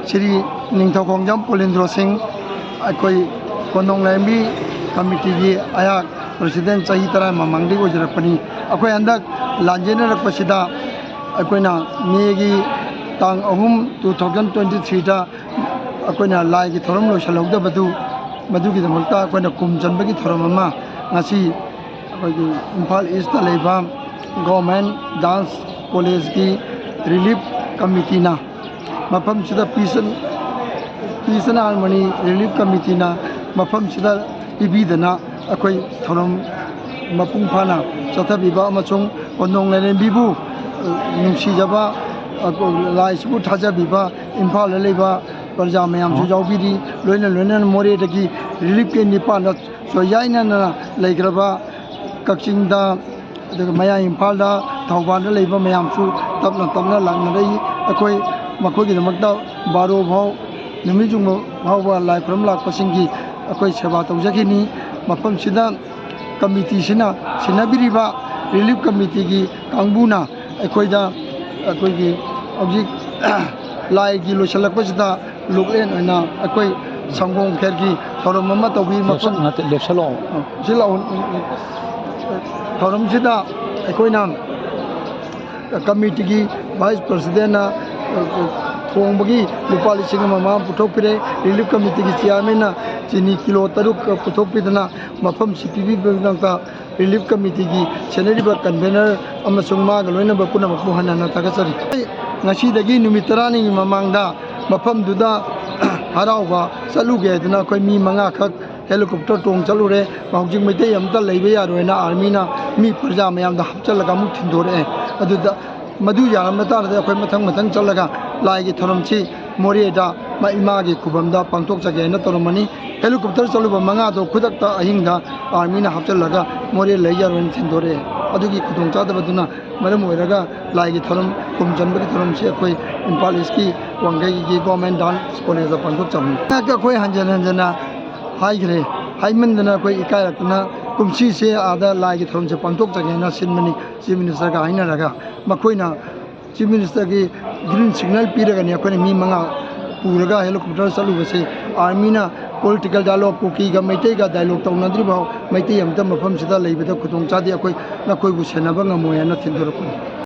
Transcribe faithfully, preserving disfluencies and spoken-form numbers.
ꯁ꯭ꯔꯤ ꯅꯤꯡꯊꯧꯈꯣꯡꯖꯝ ꯄꯨꯂꯤꯟꯗ꯭ꯔꯣ ꯁꯤꯡ, ꯑꯩꯈꯣꯏ ꯀꯣꯟꯗꯣꯡ ꯂꯥꯏꯔꯦꯝꯕꯤ ꯀꯃꯤꯇꯤꯒꯤ ꯑꯩꯍꯥꯛ ꯄ꯭ꯔꯁꯤꯗꯦꯟ ꯆꯍꯤ ꯇꯔꯥ ꯃꯃꯥꯡꯗꯒꯤ ꯑꯣꯏꯖꯔꯛꯄꯅꯤ꯫ ꯑꯩꯈꯣꯏ ꯍꯟꯗꯛ ꯂꯥꯟꯖꯦꯟꯅꯔꯛꯄꯁꯤꯗ ꯑꯩꯈꯣꯏꯅ ꯃꯦꯒꯤ ꯇꯥꯡ ꯑꯍꯨꯝ, two thousand twenty threeꯗ ꯑꯩꯈꯣꯏꯅ ꯂꯥꯏꯒꯤ ꯊꯧꯔꯝ ꯂꯣꯏꯁꯤꯜꯍꯧꯗꯕꯗꯨ, ꯃꯗꯨꯒꯤꯗꯃꯛꯇ ꯑꯩꯈꯣꯏꯅ ꯀꯨꯝ ꯆꯟꯕꯒꯤ ꯊꯧꯔꯝ ꯑꯃ ꯉꯁꯤ ꯑꯩꯈꯣꯏꯒꯤ ꯏꯝꯐꯥꯜ ꯏꯁꯇ ꯂꯩꯕ ꯒꯣꯔꯃꯦꯟ ꯗꯥꯟꯁ ꯀꯣꯂꯦꯖꯀꯤ ꯔꯤꯂꯤꯐ ꯀꯃꯤꯇꯤꯅ ꯃꯐꯝꯁꯤꯗ peace and, peace and harmony relief committeeꯅ ꯃꯐꯝꯁꯤꯗ ꯄꯤꯕꯤꯗꯅ ꯑꯩꯈꯣꯏ ꯊꯧꯔꯝ ꯃꯄꯨꯡ ꯐꯥꯅ ꯆꯠꯊꯕꯤꯕ ꯑꯃꯁꯨꯡ ꯀꯣꯟꯗꯣꯡ ꯂꯥꯏꯔꯦꯝꯕꯤꯕꯨ, ꯑ, ꯅꯨꯡꯁꯤꯖꯕ, ꯑ, ꯂꯥꯏꯁꯤꯕꯨ ꯊꯥꯖꯕꯤꯕ ꯏꯝꯐꯥꯜꯗ ꯂꯩꯕ ꯄ꯭ꯔꯖꯥ ꯃꯌꯥꯝꯁꯨ ꯌꯥꯎꯕꯤꯔꯤ꯫ ꯂꯣꯏꯅ ꯂꯣꯏꯅꯅ ꯃꯣꯔꯦꯗꯒꯤ ꯔꯤꯂꯤꯐ ꯀꯦꯝ ꯅꯤꯄꯥꯟꯗ ꯆꯣꯏꯌꯥꯏꯅꯅ ꯂꯩꯈ꯭ꯔꯕ ꯀꯛꯆꯤꯡꯗ, ꯑꯗꯨꯒ ꯃꯌꯥꯏ ꯏꯝꯐꯥꯜꯗ, ꯊꯧꯕꯥꯜꯗ ꯂꯩꯕ ꯃꯌꯥꯝꯁꯨ ꯇꯞꯅ ꯇꯞꯅ ꯂꯥꯛꯅꯔꯛꯏ꯫ ꯑꯩꯈꯣꯏ ꯃꯈꯣꯏꯒꯤꯗꯃꯛꯇ ꯕꯥꯔꯣ ꯐꯥꯎ, ꯅꯨꯃꯤꯠ ꯌꯨꯡꯕ ꯐꯥꯎꯕ ꯂꯥꯏ ꯈꯨꯔꯨꯝ ꯂꯥꯛꯄꯁꯤꯡꯒꯤ ꯑꯩꯈꯣꯏ ꯁꯦꯕꯥ ꯇꯧꯖꯈꯤꯅꯤ꯫ ꯃꯐꯝꯁꯤꯗ ꯀꯃꯤꯇꯤꯁꯤꯅ ꯁꯤꯟꯅꯕꯤꯔꯤꯕ ꯔꯤꯂꯤꯐ ꯀꯃꯤꯇꯤꯒꯤ ꯀꯥꯡꯕꯨꯅ ꯑꯩꯈꯣꯏꯗ, ꯑꯩꯈꯣꯏꯒꯤ ꯍꯧꯖꯤꯛ ꯂꯥꯏꯒꯤ ꯂꯣꯏꯁꯤꯜꯂꯛꯄꯁꯤꯗ ꯂꯨꯞꯂꯦꯟ ꯑꯣꯏꯅ ꯑꯩꯈꯣꯏ ꯁꯪꯒꯣꯝ ꯈꯦꯔꯒꯤ ꯊꯧꯔꯝ ꯑꯃ ꯇꯧꯕꯤ꯫ ꯂꯦꯞꯁꯜ-, ꯃꯐꯝ ꯅꯠꯇꯦ, ꯂꯦꯞꯁꯜꯂꯛꯑꯣ꯫ ꯑ, ꯁꯤ ꯂꯥꯛꯑꯣ꯫ ꯊꯧꯔꯝꯁꯤꯗ ꯑꯩꯈꯣꯏꯅ ꯀꯃꯤꯇꯤꯒꯤ vice presidentꯅ, ꯑ, ꯊꯣꯡꯕꯒꯤ ꯂꯨꯄꯥ ꯂꯤꯁꯤꯡ ꯑꯃ ꯃꯉꯥ ꯄꯨꯊꯣꯛꯄꯤꯔꯦ꯫ ꯔꯤꯂꯤꯐ ꯀꯃꯤꯇꯤꯒꯤ chairmanꯅ ꯆꯤꯅꯤ ꯀꯤꯂꯣ ꯇꯔꯨꯛ ꯄꯨꯊꯣꯛꯄꯤꯗꯅ ꯃꯐꯝꯁꯤ ꯄꯤꯕꯤꯕꯒꯤꯗꯃꯛꯇ ꯔꯤꯂꯤꯐ ꯀꯃꯤꯇꯤꯒꯤ ꯁꯦꯟꯅꯔꯤꯕ convener ꯑꯃꯁꯨꯡ ꯃꯥꯒ ꯂꯣꯏꯅꯕ ꯄꯨꯝꯅꯃꯛꯄꯨ ꯍꯟꯅ ꯍꯟꯅ ꯊꯥꯒꯠꯆꯔꯤ꯫ ꯉꯁꯤꯗꯒꯤ ꯅꯨꯃꯤꯠ ꯇꯔꯥꯅꯤꯒꯤ ꯃꯃꯥꯡꯗ ꯃꯐꯝꯗꯨꯗ ꯍꯔꯥꯎꯕ ꯆꯠꯂꯨꯒꯦ ꯍꯥꯏꯗꯅ ꯑꯩꯈꯣꯏ ꯃꯤ ꯃꯉꯥꯈꯛ helicopter ꯇꯣꯡ ꯆꯠꯂꯨꯔꯦ꯫ ꯍꯧꯖꯤꯛ ꯃꯩꯇꯩ ꯑꯃꯇ ꯂꯩꯕ ꯌꯥꯔꯣꯏꯅ armyꯅ ꯃꯤ ꯄ꯭ꯔꯖꯥ ꯃꯌꯥꯝꯗꯣ ꯍꯥꯞꯆꯤꯜꯂꯒ ꯑꯃꯨꯛ ꯊꯤꯟꯗꯣꯔꯛꯑꯦ꯫ ꯑꯗꯨꯗ ꯃꯗꯨ ꯌꯥꯔꯝꯕ ꯇꯥꯔꯗꯤ ꯑꯩꯈꯣꯏ ꯃꯊꯪ ꯃꯊꯪ ꯆꯠꯂꯒ ꯂꯥꯏꯒꯤ ꯊꯧꯔꯝꯁꯤ ꯃꯣꯔꯦꯗ ꯃ-, ꯏꯃꯥꯒꯤ ꯈꯨꯕꯝꯗ ꯄꯥꯡꯊꯣꯛꯆꯒꯦ ꯍꯥꯏꯅ ꯇꯧꯔꯝꯕꯅꯤ꯫ Helicopter ꯆꯠꯂꯨꯕ ꯃꯉꯥꯗꯣ ꯈꯨꯗꯛꯇ ꯑꯍꯤꯡꯗ armyꯅ ꯍꯥꯞꯆꯤꯜꯂꯒ ꯃꯣꯔꯦ ꯂꯩ ꯌꯥꯔꯣꯏꯅ ꯊꯤꯟꯗꯣꯔꯛꯑꯦ꯫ ꯑꯗꯨꯒꯤ ꯈꯨꯗꯣꯡꯆꯥꯗꯕꯗꯨꯅ ꯃꯔꯝ ꯑꯣꯏꯔꯒ ꯂꯥꯏꯒꯤ ꯊꯧꯔꯝ, ꯈꯨꯕꯝ ꯆꯟꯕꯒꯤ ꯊꯧꯔꯝꯁꯤ ꯑꯩꯈꯣꯏ ꯏꯝꯐꯥꯜ Eastꯀꯤ ꯋꯥꯡꯈꯩꯒꯤ Government Dance Collegeꯇ ꯄꯥꯡꯊꯣꯛꯆꯕꯅꯤ꯫ ꯑꯩꯈꯣꯏ ꯍꯟꯖꯟ ꯍꯟꯖꯟꯅ ꯍꯥꯏꯈ꯭ꯔꯦ, ꯍꯥꯏꯃꯟꯗꯅ ꯑꯩꯈꯣꯏ ꯏꯀꯥꯏꯔꯛꯇꯅ ꯀꯨꯝꯁꯤꯁꯦ ꯑꯥꯗ ꯂꯥꯏꯒꯤ ꯊꯧꯔꯝꯁꯦ ꯄꯥꯡꯊꯣꯛꯆꯒꯦꯅ ꯁꯤꯟꯕꯅꯤ꯫ Chief Ministerꯒ ꯍꯥꯏꯅꯔꯒ ꯃꯈꯣꯏꯅ Chief Ministerꯒꯤ green signal ꯄꯤꯔꯒꯅꯤ ꯑꯩꯈꯣꯏꯅ ꯃꯤ ꯃꯉꯥ ꯄꯨꯔꯒ helicopter ꯆꯠꯂꯨꯕꯁꯦ꯫ Armyꯅ political dialogue, ꯀꯨꯀꯤꯒ ꯃꯩꯇꯩꯒ dialogue ꯇꯧꯅꯗ꯭ꯔꯤꯐꯥꯎ Meitei ꯑꯃꯇ ꯃꯐꯝꯁꯤꯗ ꯂꯩꯕꯗ ꯈꯨꯗꯣꯡꯆꯥꯗꯦ, ꯑꯩꯈꯣꯏ ꯅꯈꯣꯏꯕꯨ ꯁꯦꯟꯅꯕ ꯉꯝꯃꯣꯏ ꯍꯥꯏꯅ ꯊꯤꯟꯗꯣꯔꯛꯄꯅꯤ꯫